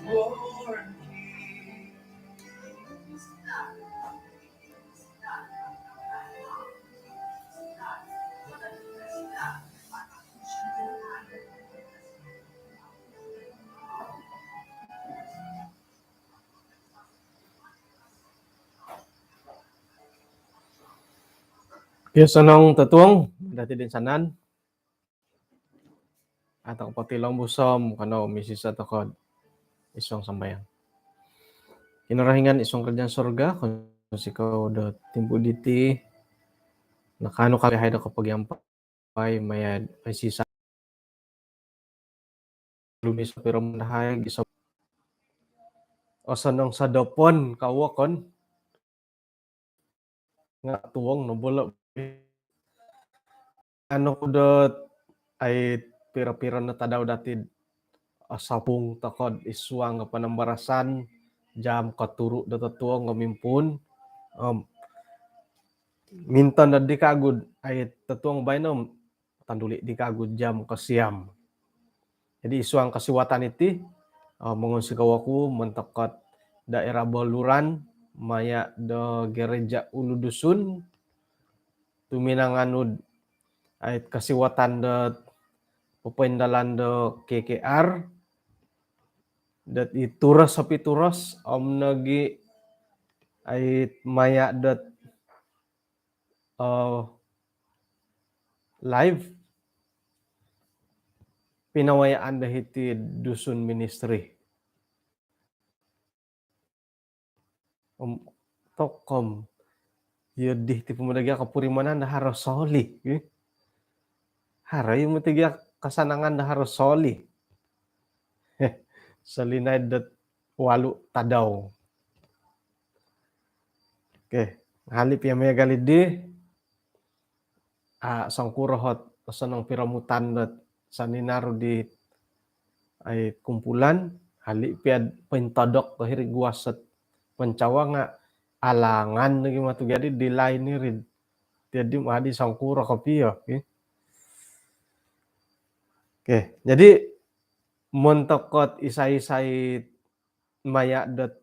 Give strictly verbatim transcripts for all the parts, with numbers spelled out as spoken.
Kio, osonong totuong dati toinsanan. Atau poti lombus om kanou misisa tokou id suang sambayang. Kinorohingan id suang kerajaan sorga, kounsikou do timpu diti nakaanu kami hai do kopogiampai maya misisa lumis piro mandahai gisom osonong sodopon kawokon nga tuong no bolo. Anu ku dot ai piro-piro no tadau dati osopung tokou id suang panambarasan jam koturu do totuong komimpun. Om minton dot di kagu ai totuong baino tanduli di kagu jam kosiam. Jadi id suang kosiwatan iti, eh, mongunsikou oku montok dot daerah Beluran maya do gereja Ulu Dusun tu minanganud ait kosiwatan do popoindalan do K K R dot i turos sopi turos om nogi ait maya dot, eh, live pinawayaan do hiti Dusun Ministry. Om tokou om iyo di ti pomodogia kopurimanan do haro soli. Haro iyo motigia kasanangan do haro soli. Solinaid dot walu tadau. Okey, hali pia miagal di, ah, songkuro ot osonong piromutan dot saninaru di ai kumpulan, hali pia pointodok ko hiri guas dot pancawa nga alangan lagi matu jadi di lain iri. Jadi madi songkuro kopio, okey. Okey, jadi montok dot isai-isai maya dot,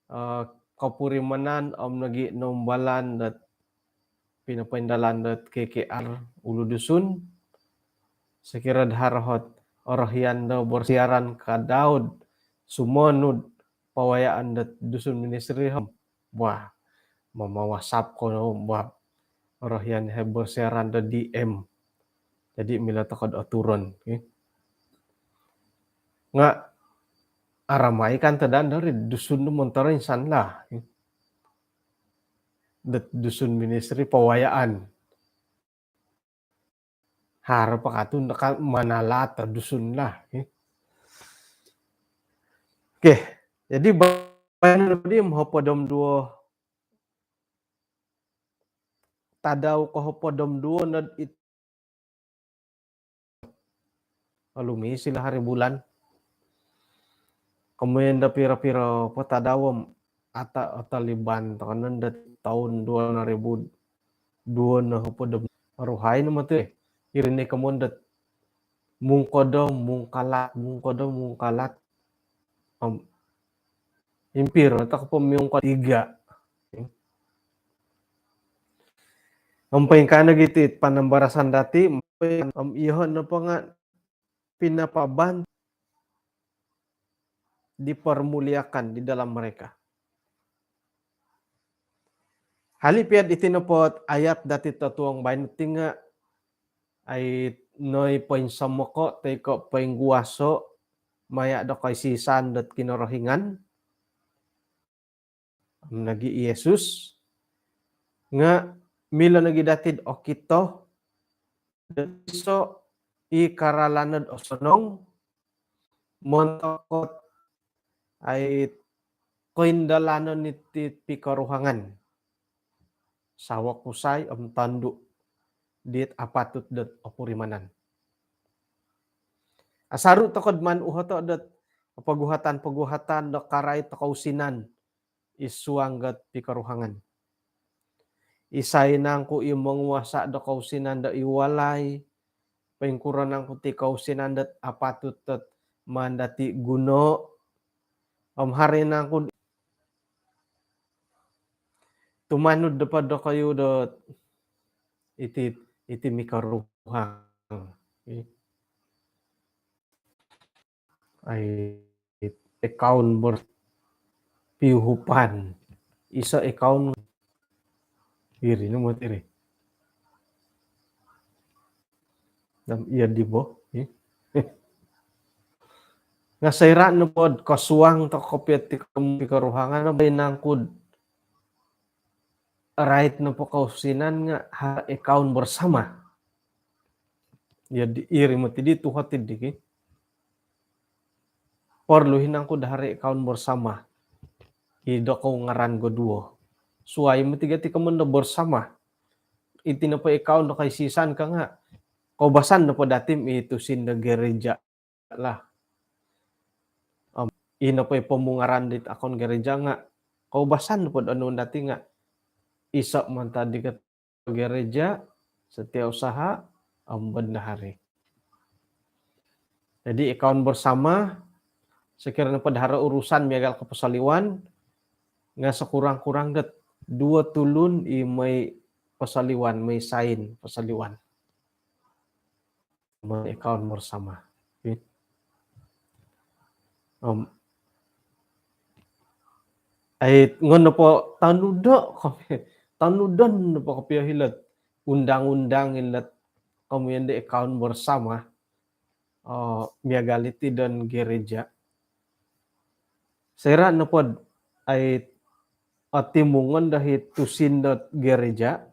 eh, kopurimanan om nogi noumbalan dot pinopoindalan dot K K R Ulu Dusun. Sokiro do haro ot orohian do bersiaran ka dot sumonud pawayaan dot Dusun Ministry om, wah, mama-WhatsApp ko no, wah, orohian he bersiaran do D M. Jadi milo tokou do aturon, okey. Nga aramai kan tadau dari Dusun do montoro insan lah, okey. Dot Dusun Ministry pawayaan. Haro po katu naka manalaat do Dusun lah, okey. Okey, jadi baino di hopod om duo tadau ko hopod om duo no it olumis ilo hari bulan. Komoyon do piro-piro po tadau om ata otoliban tokou no do toun duo noribu duo no hopod om ruhai no matu, eh. Iri ni komoyon dot mungkodo mungkalat, mungkodo mungkalat. Om impiro tokou po miungkod tiga. Om poingkaa nogi ti panambarasan dati, om iyoho nopo nga pinapaban dipermuliakan di dalam mereka. Hali pia iti nopo ayat dati totuong baino ti nga ai noi poinsomoko toi ko poingguaso maya do koisisaan dot Kinorohingan om nogi Yesus, nga milo nogi dati do okito do iso i karalano do osonong montok dot ai koindalanon iti pikoruhangan. Sawo kusai om tondu dit apatut dot opurimanan. Asaru tokou do maan uhoto dot poguhatan-poguhatan do karait do kousinan id suang dot pikoruhangan. Isai nangku i monguasa do kousinan do id walai, poingkuro nangku ti kousinan dot apatut dot maan dati guno, Om haro nangku tumanud do podo kayu do iti, iti mikoruhang. Ai, account ber-, piuhupan. Iso account iri no mot iri. Iya di bo. Nga soira nopo do kosuang toko kopio ti pikoruhangan, nangku do rait nopo kousinan nga haro account bersama. Iya di, iri moti di tuhot di ki. Perlu hinangku do haro account bersama. I do kou ngaran goduo. Suai moti gati komoyon do bersama. Iti nopo account do kaisisan ka nga koubasan nopo dati om i tusin do gereja lah. Om i nopo i pomungaran dit account gereja nga koubasan nopo do anu dati nga iso mantad di gereja, setiausaha, om bendahari. Jadi account bersama, sekiranya nopo do haro urusan miagal ko posoliwan, nga sekurang-kurang dot duo tulun i moi posoliwan, moi sign posoliwan. Moi account bersama. Okey. Om, ai, ngono po tanudo, tanudon nopo kopio hilo undang-undang hilo komoyon do account bersama. Oh, miagal iti do gereja. Soira nopo do, ai, otimungon do i tusin do gereja,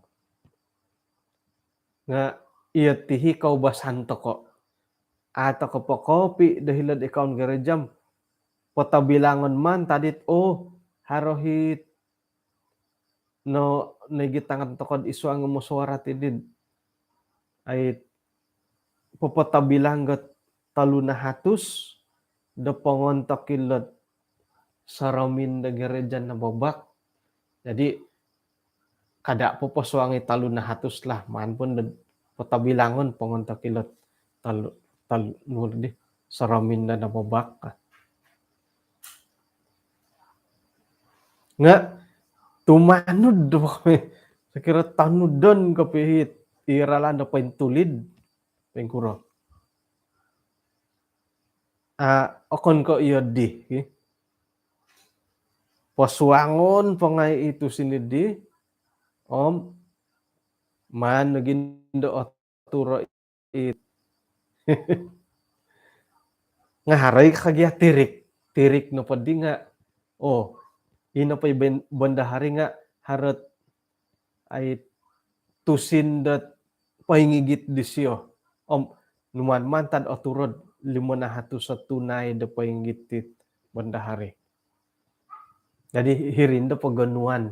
nga iya ti i koubasan toko. A toko po kopi do hilo do account gereja om potobilangon mantad dit, oh, haro i no, nogi tangan toko do id suang mesyuarat di. Ai, popotobilang ot tolu nahatus do pongontok hilo do soromin do gereja nababak. Jadi, kada po posuangi tolu nahatus lah, maan po do potobilangon pongontok hilo do tolu, tolu, nunu di, soromin do nababak. Nga tumanud do, sokiro tanudon kopio i ralan do pointulid, poingkuro. Ah, okon ko iya di, ki. Posuangon po ngai i tusin di, om maan nogi do oturo it. Nga haro i ka gia tirik. Tirik nopo di nga, oh, i nopo i ben-, bendahari nga haro it, ai, tusin dot poingigit disio. Om numaan mantad oturo do limo nahatus o tunai do poingigit dit bendahari. Jadi, hiri no do pogonuan.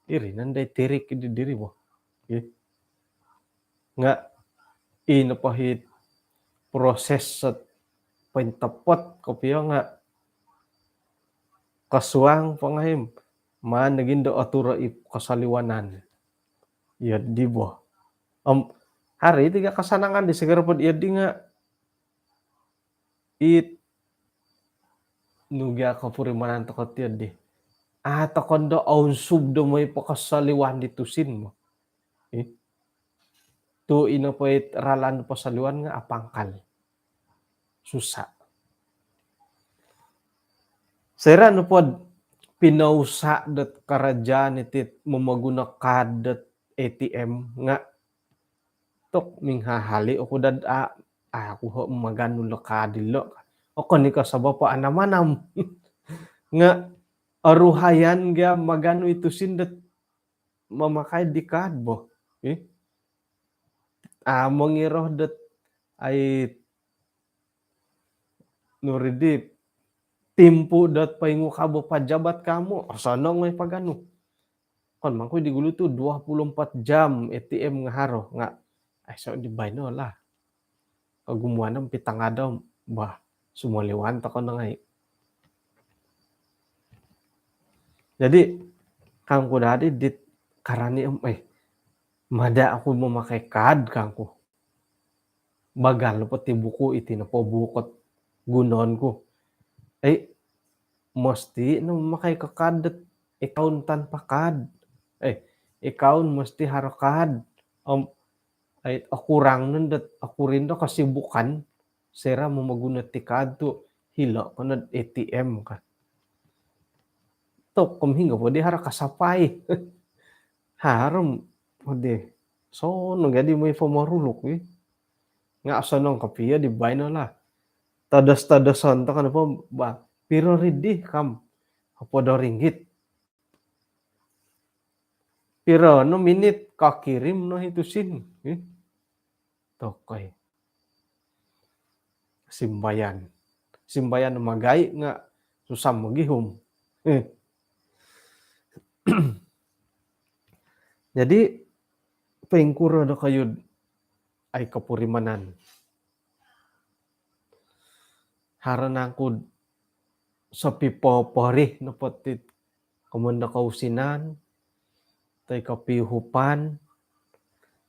Iri no ndo i tirik di diri bo. Okey. Nga i nopo i proses dot pointopot kopio nga kosuang po ngai om maan nogi do oturo i kosoliwanan. Iya di bo. Om haro i tiga kasanangan di, sokiro po iya di nga it, nu gia kopurimanan toko ti di. A toko ndo ounsub do moi pokosoliwan di tusin bo. Eh? Tu i nopo it ralan posoliwan nga apangkal. Susah. Soira nopo do pinousa dot karajaan iti momoguno kad dot A T M nga tok minghahali oku dot, a, aku ho maganu lo kad dilo. Okon i ko sabab po anam-anam. Nga oruhaian gia maganu i tusin dot mamakai di kad bo. Eh? A, mongiro dot, ai, nunu di, timpu dot poingukabo pejabat ka amu osonong oi paganu. Okon mangku di gulu tu dua puluh empat jam A T M nga haro nga, ai, so di baino lah. Kogumuan om pitangadan, bah, sumoliwan toko no ngai. Jadi, kangku dadi dit karani om, eh, mada oku mamakai kad kangku. Bagal nopo ti buuk, iti nopo buuk ot gunoon ku. Eh, mesti no mamakai ko kad dot account tanpa kad. Eh, account mesti haro kad. Om, ai, okurang no dot, okurindo kesibukan, soira momoguno ti kad tu hilo ko no A T M ka. Tokom hinggo po di haro kasapai. Haro po di. Osonong jadi moi pomoruluk, wi. Nga osonong kopio di baino lah. Todos-todoson to kan apa, ba, piro ri di kam? Hopod ringgit. Piro no minit kokirim no i tusin, wi. Tokoi. Simbayan. Simbayan magai nga susah mogihum. Eh. Jadi, poingkuro dokoyu dot ai kopurimanan? Haro nangku dot sopipoporih nopo ti komoyon do kousinan, toi ko piuhupan.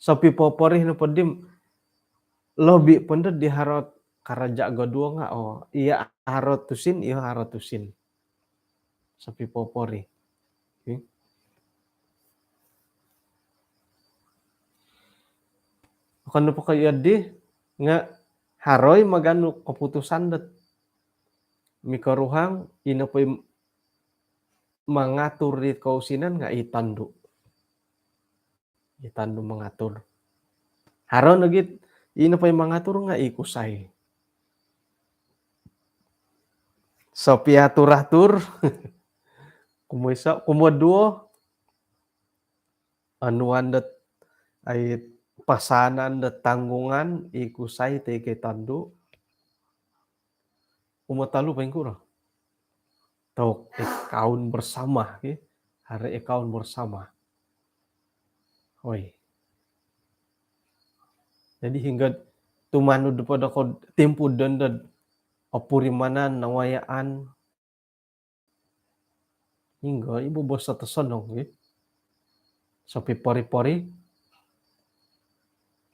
Sopipoporih nopo di om lobi po ndo di haro karaja koduo nga, oh, iya haro tusin, iya haro tusin. Sopipoporih. Okey. Okon nopo ko iya di nga haro i maganu keputusan dot mikoruhang, ino po i mangatur di kousinan nga i tondu. I tondu mangatur. Haro nogi dot ino po i mangatur nga i kusai. Sopiatur-atur. Kumoiso, kumoduo, onuan dot ai pasanan dot tanggungan i kusai toi ko i tondu. Kumotolu poingkuro? Tok, account bersama, ki. Haro account bersama. Oi. Jadi hinggo tumanud po dokoyu timpu dondo dot opurimanan, nawayaan. Hinggo i bobos dot osonong, ki. Sopipori-pori.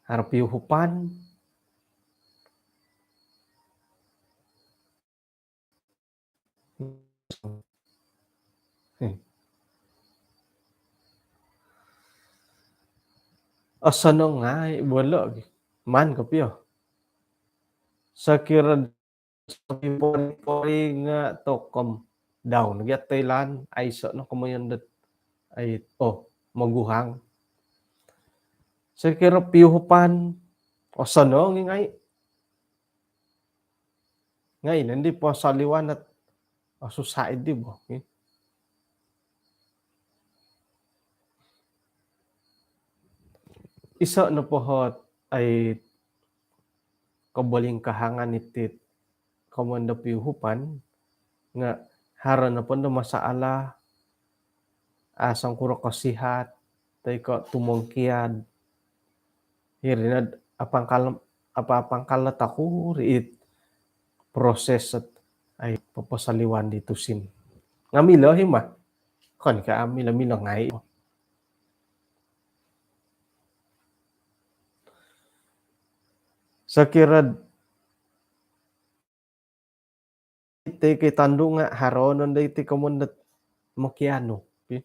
Haro piuhupan. Hmm. Osonong ngai bolo, ki. Maan kopio. Sokiro pori-pori nga tokom down gia toilaan, aiso no komoyon dot ai, oh, moguhang. Sokiro piuhupan, osonong i ngai. Ngai nondi posoliwan dot, oh, susah i di bo, ki. Iso nopo ot ai kobolingkahangan iti komoyon do piuhupan nga haro nopo ndo masalah, ah, songkuro kosihat, toi ko tumongkiad. Hiri no dot apangkal, apa, apangkal dot aku ri it proses dot ai poposoliwan di tusin. Nga milo i ma. Okon ko milo-milo ngai. Sokiro dot iti ko i tondu nga haro nondo iti komoyon dot mokianu, pi.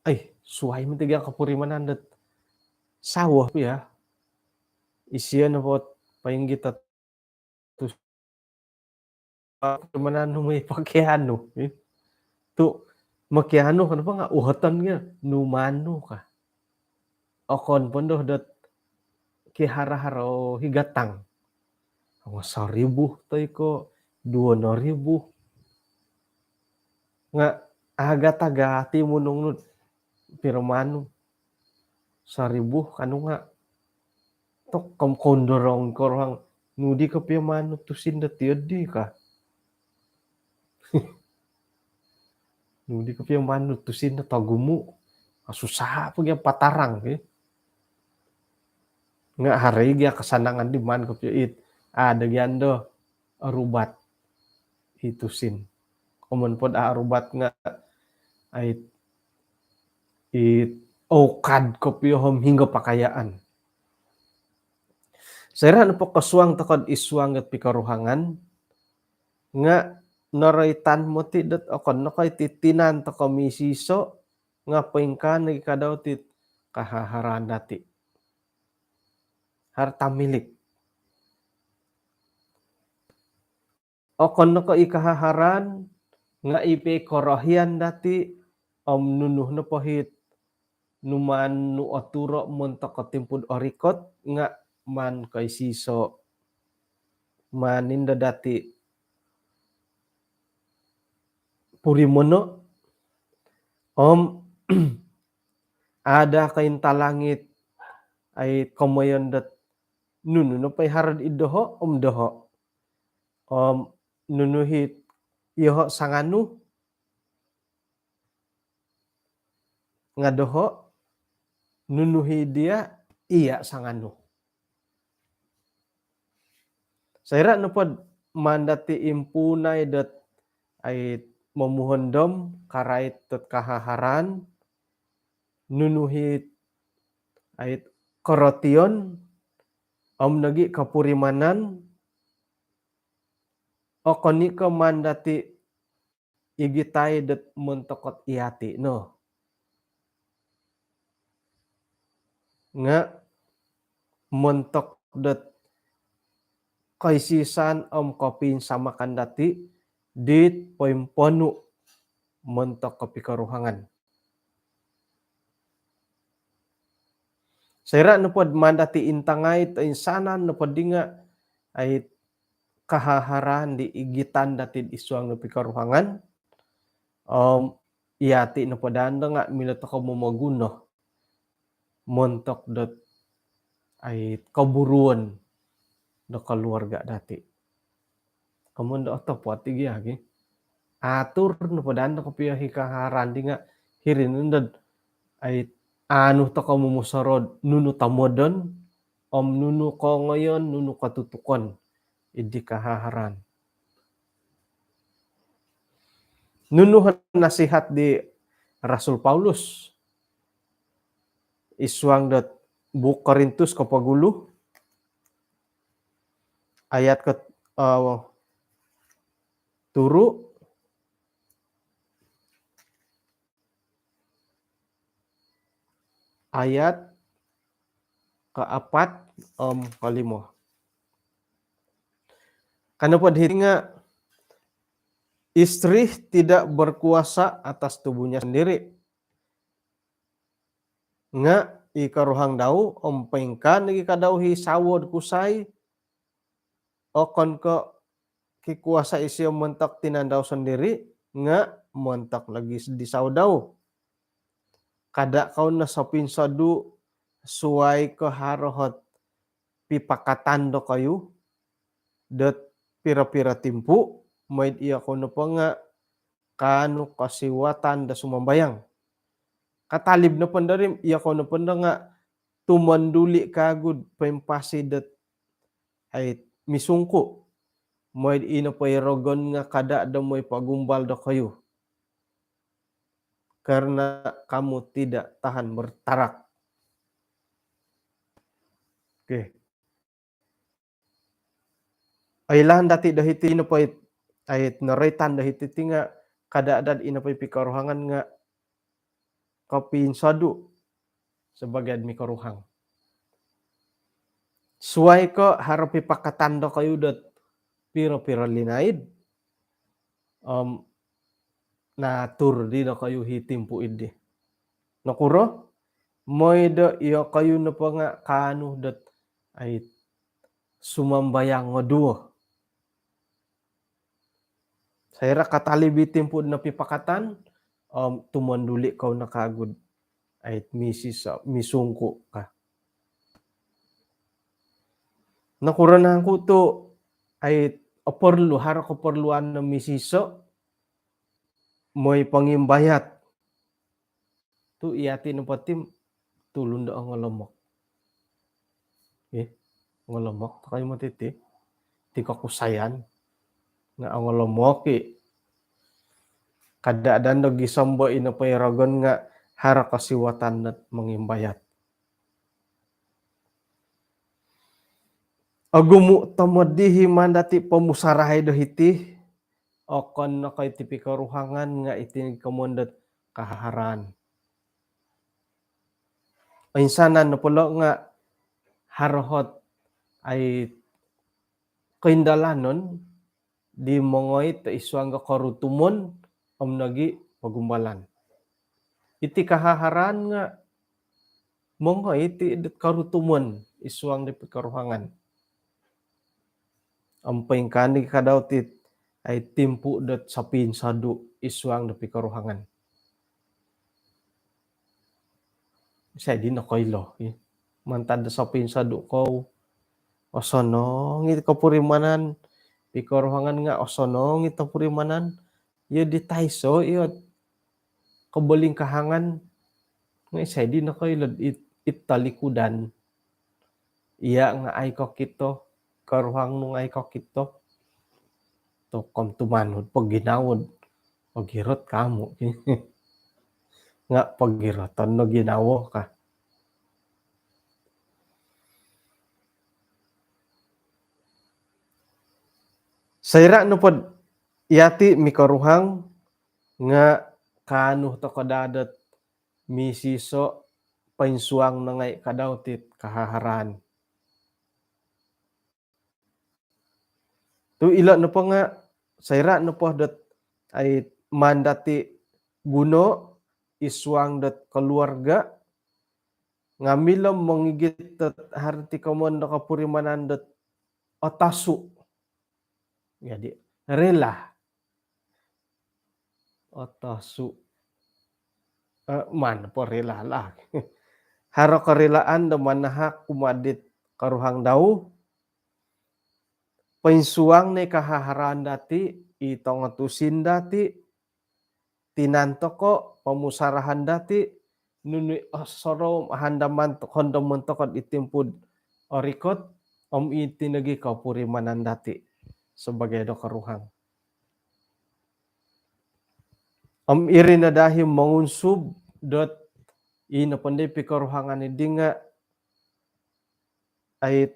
Ai, suai moti gia kopurimanan dot sawo, pi, ya. Isio nopo ot poinggit dot tus-, kopurimanan nu moi pokianu, pi. Tu mokianu, kenapa nga uhoton gia, nu manu ka. Okon po ndo dot kiharo-haro higatang. Nga soribu toi ko duo noribu. Nga agat-agat i munung nu piro manu. Soribu kanu nga. Tokom kondorong koruhang, nu di kopio manu tusin dot iyo di ka. Nu di kopio manu tusin dot ogumu. Susah po gia patarang, ki. Nga haro i gia kasanangan di maan kopio it, ah, do gia ndo orubat i tusin. Komoyon po dot, ah, orubat nga ai it okon kopio om hinggo pakayaan. Soira nopo kosuang tokou id suang dot pikoruhangan nga noroitan moti dot okon no ko' iti tinan toko' misiso' nga' poingkaa nogi' kadau ti kahaharaan dati'. Harta milik. Okon no ko' i kahaharaan nga' i po i korohian dati' om nunu nopo hit numaan nu oturo' montok o timpu'd orikot nga' maan koisiso', maan indo dati' purimono' om ada' kointalang it ai komoyon dot nunu nopo i haro'd id doho' om doho' om nunu hit iyoho' sanganu nga' doho', nunu hi diya' iya' sanganu. Soira' nopod maan dati' impuunai dot ai momuhondom karait dot kahaharaan, nunu hi ai korotion om nogi' kopurimanan, okon i' ko' maan dati' igitai dot montok ot iyati' no. Nga' montok dot koisisan om kopinsamakan dati' dit poimponu' montok kopikoruhangan. Soira' nopod maan dati' intangai toinsanan nopod di nga' ai kahaharaan di igitan dati'd isuang do pikoruhangan om iyati' nopo daa do nga' milo toko' momoguno montok dot ai koburuon do koluarga' dati'. Komoyon do otopot i' gia gi. Atur nopo daa do kopio hi kahaharaan di nga' hiri nondod ai anu toko' momusorou'd nunu tomodon om nunu kongoyon, nunu kotutukon id di kahaharaan. Nunu nasihat di Rasul Paulus isuang dot buuk Korintus kopogulu ayat ko turu' ayat kaapat om kolimo. Ka nopod hiti nga' istri tidak berkuasa atas tubuhnya sendiri. Nga' i koruhang dau om poingkaa nogi' kadau hi sawo'd kusai, okon ko' kikuasa isio montok tinan dau sondiri' nga' montok nogi' di sawo dau. Kada' kou no sopinsodu' suwai ko' haro hot pipakatan dokoyu dot piro-piro timpu' moi'd iyokou nopo nga' kaanu kosiwatan do sumambayang. Katalib nopo ndo ri, iyokou nopo ndo nga' tumonduli' kaagu'd poimpasi dot ai misungku'. Moi'd ino po i rogon nga' kada' do moi pogumbal dokoyu. Karena kamu tidak tahan bertarak. Okey. Oilaan dati' do hiti ino po i ai noroitan do hiti ti nga' kada' dot ino po i pikoruhangan nga' kopiinsodu' sabagai mikoruhang. Suwai ko' haro pipakatan dokoyu dot piro-piro linaid om naatur di dokoyu hi timpu' iddi. Nokuro? Moi do iyokoyu nopo nga' kaanu dot ai sumambayang ngoduo. Soira' katalib i timpu'd nopipakatan om tumonduli' kou no kaagu'd ai misiso' misungku' ka. Nokuro nangku tu' ai oporlu, haro koporluan no misiso' moi pongimbayat. Tu' iyati' nopo ti tulun do ongolomok. Eh, ongolomok tokou moti ti. Ti kokusayan nga' ongolomok i'. Kada' dan do gisom bo ino po i rogon nga' haro kosiwatan dot mongimbayat. Ogumu' tomod di hi maan dati' pomusarahai do hiti okon no ko iti pikoruhangan nga iti komoyon dot kahaharaan. Oinsanan nopo lo nga haro ot ai koindalanon di mongoi id suang do korutumon om nogi pogumbalan. Iti kahaharaan nga mongoi iti dot korutumon id suang di pikoruhangan. Om poingkaa nogi ka dau ti ai timpu dot sopinsodu id suang do pikoruhangan. Isai di nokoilo, eh. Mantad do sopinsodu kou, osonong i kopurimanan, pikoruhangan nga osonong i kopurimanan, yo di taiso, iyo kobolingkahangan, nga isai di nokoilo it, it talikudan. Iya nga ai kokito, koruhang nu nga ai kokito. Tu om tumanud po ginawo, pogirot ka amu. Nga pogiroton no ginawo ka. Soira nopo dot yati mikoruhang nga kaanu tokou daa dot misiso poinsuang no ngai ka dau ti kahaharaan. Tu ilo nopo nga soira nopo dot ai maan dati guno id suang dot keluarga nga milo mongigit dot haro ti komoyon do kopurimanan dot otosu. Jadi rela. Otosu. Eh, maan po rela lah. Haro kerelaan do manahak kumaa dit koruhang dau. Poinsuang no i kahaharaan dati, i tongotusin dati, tinan tokou, pomusarahan dati, nunu i osorou om ahandaman to-, hondomon tokou id timpu do orikot, om iti nogi kopurimanan dati sebagai do koruhang. Om iri no daa i mongunsub dot i nopo dii pikoruhangan dii nga ai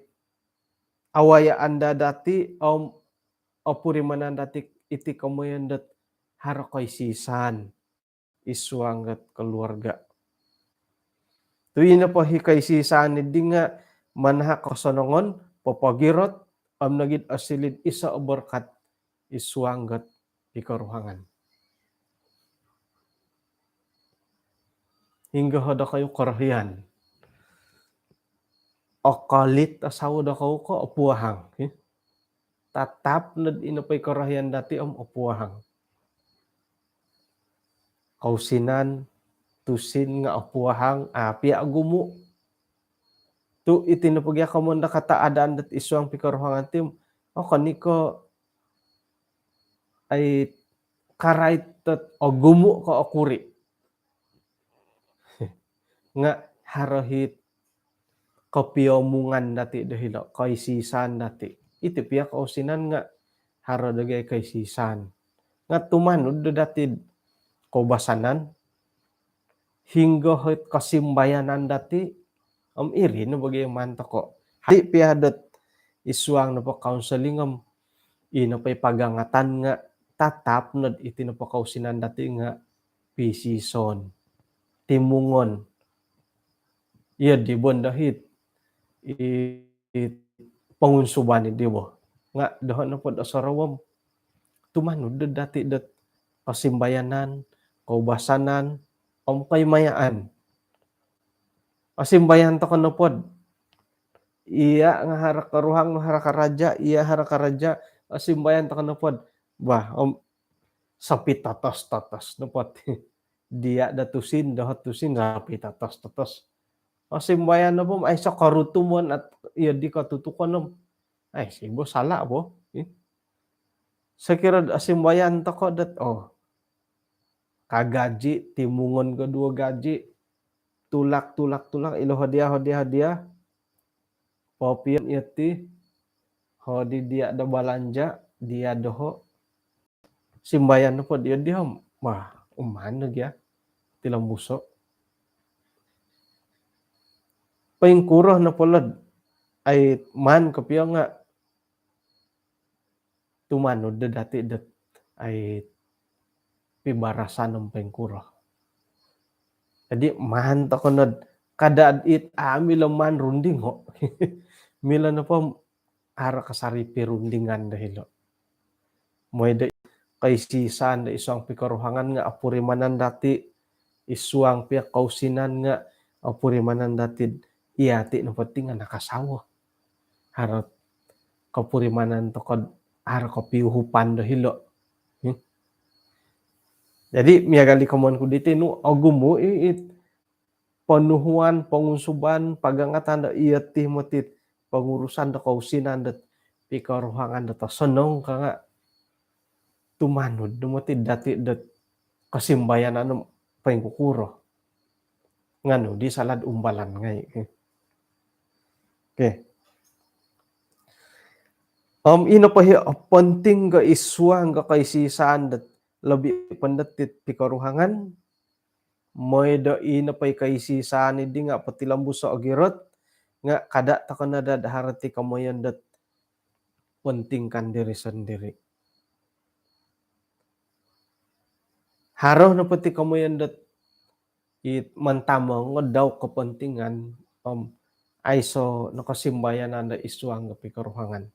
awayaan daa dati om opurimanan dati iti komoyon dot haro koisisaan id suang dot keluarga. Tu i nopo i koisisaan dii nga manahak kosonongon, popogirot, om nogi osiliu do iso o berkat id suang dot pikoruhangan. Hinggo dokoyu korohian? Okolit o sawo dokoyu ko opuahang, eh? Tatap no dot i nopo i korohian dati om opuahang. Kousinan, tusin nga opuahang, a pia ogumu. Tu iti nopo gia komoyon do kataadaan dot id suang pikoruhangan ti om, okon i ko ai karait dot ogumu ko okuri. Nga haro it kopiomungan dati do hilo, koisisaan dati. Iti pia kousinan nga haro do gia koisisaan. Nga tumanud do dati koubasanan, hinggo it kosimbayanan dati, om iri no bo gia maan tokou. Haro pia dot id suang nopo kaunseling om i nopo i pagangatan nga tatap no dot iti nopo kousinan dati nga pisison, timungon. Iya di bo ndo it, i, i pongunsuban di bo. Nga doho nopo do osorou om tumanud do dati dot kosimbayanan, koubasanan, om koimayaan. Osimbayan tokou nopo dot iya nga haro koruhang, haro karaja, iya haro karaja, osimbayan tokou nopo dot, bah, om sopitotos-totos nopo dot. Dia do tusin, doho tusin, sopitotos-totos. Osimbayan nopo om aiso korutumon, iya di kotutukon om, ai, si bo sala bo, eh. Sokiro osimbayan tokou dot, oh, kagaji, timungon ko duo gaji, tulak, tulak, tulak, ilo hadiah, hadiah, hadiah. Popion iya ti, hodi dia do balanja, dia doho. Simbayan nopo dia, dia, wah, uman no gia tilombuso. Poingkuro nopo lo dot ai maan kopio nga tumanud do dati dot ai pibarasan om poingkuro. Jadi maan toko nod kada it a milo maan rundingo. Milo nopo haro kasari pirundingan do hilo. Mooi do koisi-isaan do id suang pikoruhangan nga opurimanan dati, id suang pia kousinan nga opurimanan dati, iti no penting anak kasawo. Haro kopurimanan toko, haro kopiuhupan do hilo. Hmm. Jadi miagal di komoyon ku diti nu, ogumu i it ponuhuan, pongunsuban, pagangatan do iti moti it pongurusan do kousinan dot pikoruhangan dot osonong ka nga tumanud do moti dati dot kosimbayanan poingkukuro. Nga nu di salad umbalan ngai. Okey. Om ino po i penting ga id suang ga koisi-isaan dot lobi po dot it pikoruhangan. Mooi do ino po i koisi-isaan di nga potilombuso ogirot, nga kada toko no daa haro ti komoyon dot pentingkan diri sendiri. Haro nopo ti komoyon dot it mantamong dau kepentingan om aiso no kosimbayanan do id suang do pikoruhangan.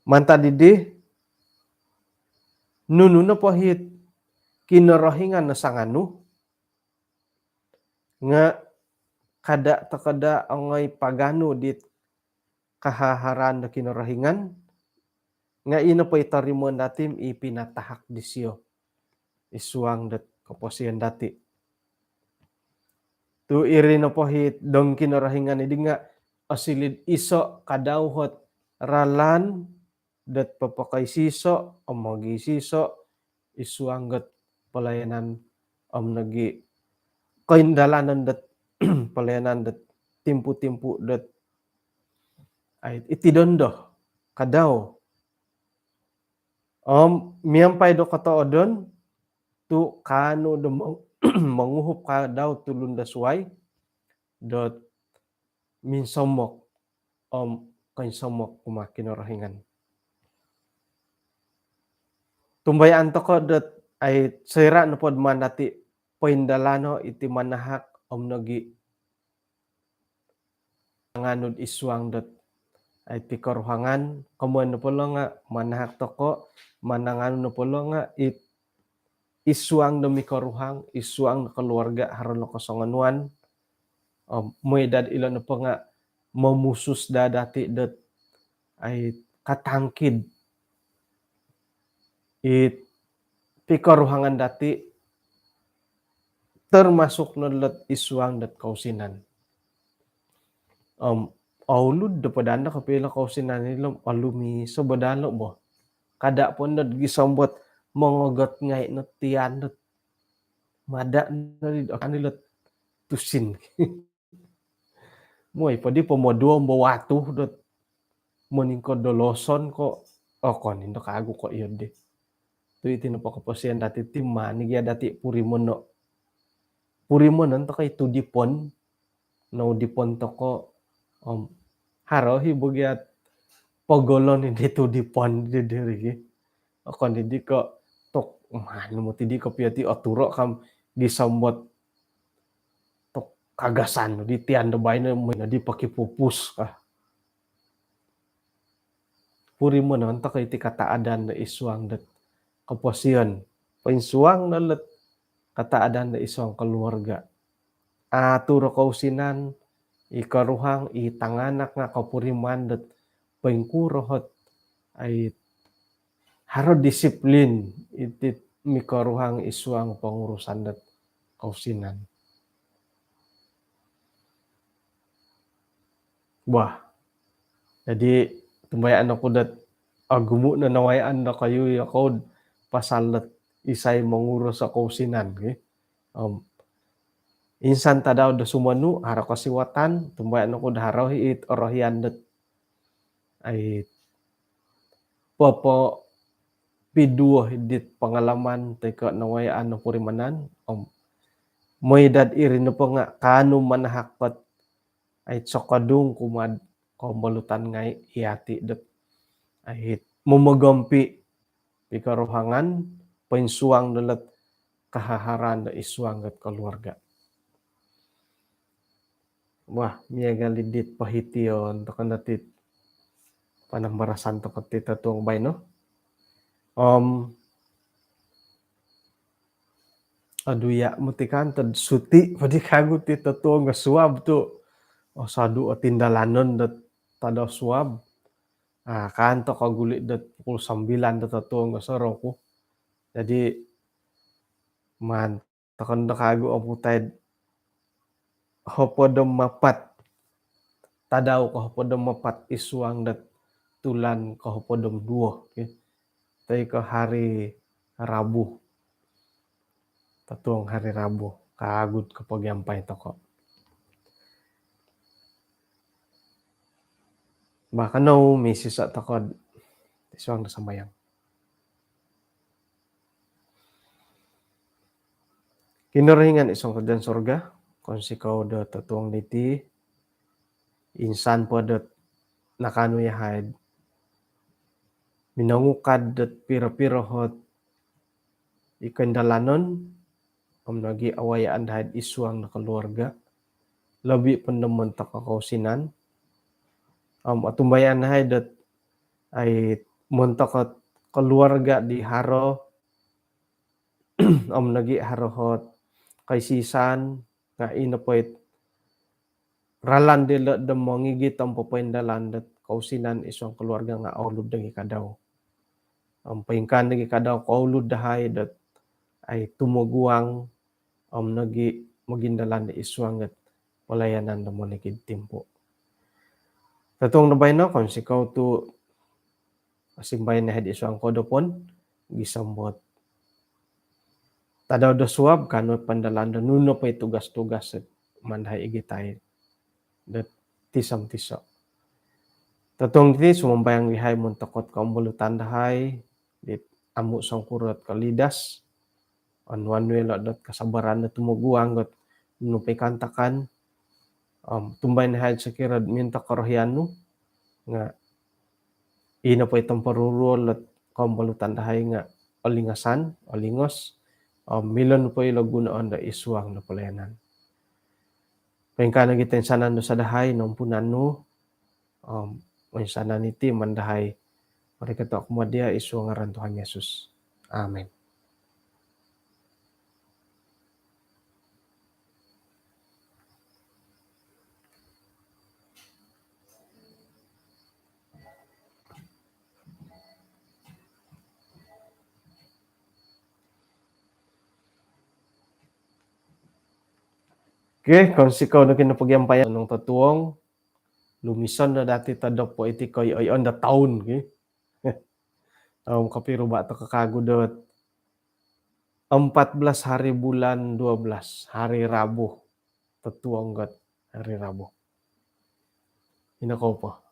Mantad dii, nunu nopo it Kinorohingan no sanganu, nga kada toko daa ongoi paganu dit kahaharan do Kinorohingan, nga ino po i torimoon dati i pinatahak disio id suang dot koposion dati. Tu iri nopo it dong Kinorohingan di nga osiliu do iso kadau ot ralan dot popokoiso om mogiiso id suang dot pelayanan om nogi koindalanan dot pelayanan dot timpu-timpu dot ai iti dondo kadau. Om miampai do kotoodon tu kaanu do mong-, monguhup kadau tulun do suai dot minsomok om koinsomok kumaa Kinorohingan. Tumbayaan toko dot ai soira nopo do maan dati poindalano iti manahak om nogi nganu id suang dot ai pikoruhangan, komoyon nopo lo nga manahak toko, mananganu nopo lo nga it id suang do mikoruhang, id suang do keluarga haro no kosongonuan, om mooi daa ilo nopo nga momusus daa dati dot ai katangkid it pikoruhangan dati termasuk no dot id suang dot kousinan. Om oulud do po daa kopio ilo kousinan ilo om olumis o bo daa bo. Kada po dot gisom dot mongogot ngai no tian dot mada no di okon ilo tusin. Mooi po di pomoduo bo watu dot moningkod do loson ko, okon indo kagu ko iyo di. Tu iti nopo koposion dati ti maan i gia dati purimono. Purimonon toko i tudipon. Nudipon toko om haro i bo gia pogolon i di tudipon di diri gi. Okon i di ko tok maan moti di kopio ti oturo kam gisom dot tok kagasan di tian do baino mooi no di pokipupus ka. Purimonon toko iti kataadan do id suang dot koposion. Poinsuang no dot kataadan do id suang keluarga. Atur o kousinan, i koruhang, i tanganak nga kopuriman dot poingkuro ot ai haro disiplin iti mikoruhang id suang pongurusan dot kousinan. Wah. Jadi tumbayaan oku dot ogumu no nawayaan dokoyu yokou pasal dot isai mongurus o kousinan ki. Om insan tadau do sumonu haro kosiwatan, tumbayaan oku do haro i it orohian dot ai popopiduo dit pengalaman toi ko nawayaan nopurimanan om mooi dot iri nopo nga kaanu manahak ot ai sokodung kumaa kombolutan ngai iti dot ai momogompi' pikoruhangan, poinsuang dilo' kahaharan do isuang dot koluarga'. Wah, miagal i dit pohition toko' no ti panambarasan toko' ti totuong baino. Om aduya' moti kan tod suti' podi kagu ti totuong do suab tu' osodu' o tindalanon dot tadau suab. Ah, kan toko' guli' dot pukul sambilan do totuong do soroku. Jadi maan toko' no kagu oputai hopod om apat. Tadau ko hopod om apat isuang dot tulan ko hopod om duo, okey. Toi ko hari Rabu. Totuong hari Rabu. Kagu'd kopogiampai toko'. Bah, kanou misiso' toko'd isuang do sambayang. Kinorohingan isuang kerajaan sorga, kounsikou do totuong diti, insan po dot nakaanu yahai'd minongukad dot piro-piro hot i koindalanon om nogi' awayaan dahai'd isuang do koluarga', lobi' po do montok o kousinan. Om otumbayaan dahai dot ai montok o koluarga' di haro om nogi' haro hot koisi-isaan nga' ino po it ralan dilo' do mongigit om popoindalan dot kousinan isuang koluarga' nga' oulud nogi' kadau. Om poingkaa nogi' kadau koulud dahai dot ai tumoguang om nogi' mogindalan do isuang dot palayanan do monikid timpu'. Totuong do baino, kounsikou tu' osimbayan dahai'd isuang kodopon gisom dot tadau do suab kaanu poindalan do nunu nopo i tugas-tugas maan dahai igitai dot tiso-tiso'. Totuong diti sumambayang dahai montok ot kombolutan dahai dit amu' songkuro ot kolidas, onuan nu ilo' dot kasabaran do tumoguang dot nunu po i kaantakan. Om tumbayaan dahai sokiro mintok korohian nu nga' ino po i tomporuruol dot kombolutan dahai nga' olingasan, olingos om milo nu po ilo gunoon do isuang do palayanan. Poingkaa nogi' toinsanan dosa dahai, nompunan nu om oinsanan iti maan dahai marikot kumaa dia' isuang ngaran Tuhan Yesus. Amin. Okey, kounsikou do kinopogiampayan nung totuong. Lumison do dati todop po iti koi oi on do toun ki. Om kopiruba' toko' kagu dot empat belas hari bulan dua belas, hari Rabu. Totuong got hari Rabu. Ino kou po.